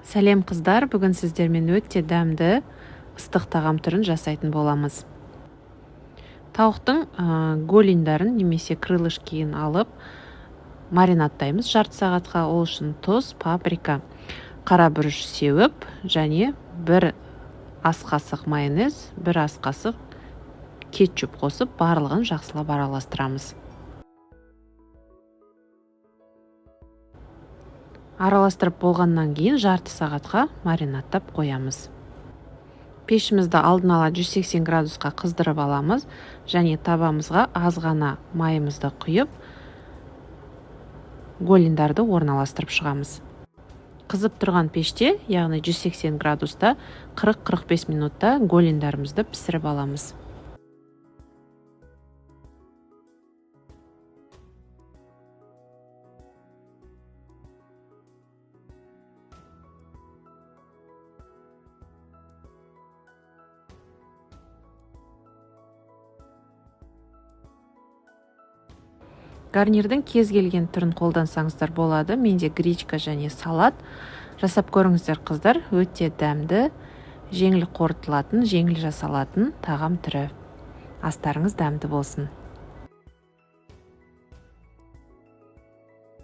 Сәлем, қыздар! Бүгін сіздермен өте дәмді ыстық тағам түрін жасайтын боламыз. Тауықтың голендарын немесе крылышкиін алып маринадтаймыз жарты сағатқа. Ол үшін тұз, паприка, қара бұрыш сеуіп және 1 ас қасық майонез, 1 ас қасық кетчуп қосып, барлығын жақсылап араластырамыз. Араластырып болғаннан кейін жарты сағатқа маринадтап қоямыз. Пешімізді алдын ала 180 градусқа қыздырып аламыз және табамызға аз ғана майымызды құйып, голендарды орналастырып шығамыз. Қызып тұрған пеште, яғни 180 градуста 40-45 минутта голендарымызды пісіріп аламыз. Гарнирдің кез келген түрін қолдансаңыздар болады. Менде гречка және салат. Жасап көріңіздер, қыздар, өте дәмді, жеңіл қорытылатын, жеңіл жасалатын тағам түрі. Астарыңыз дәмді болсын.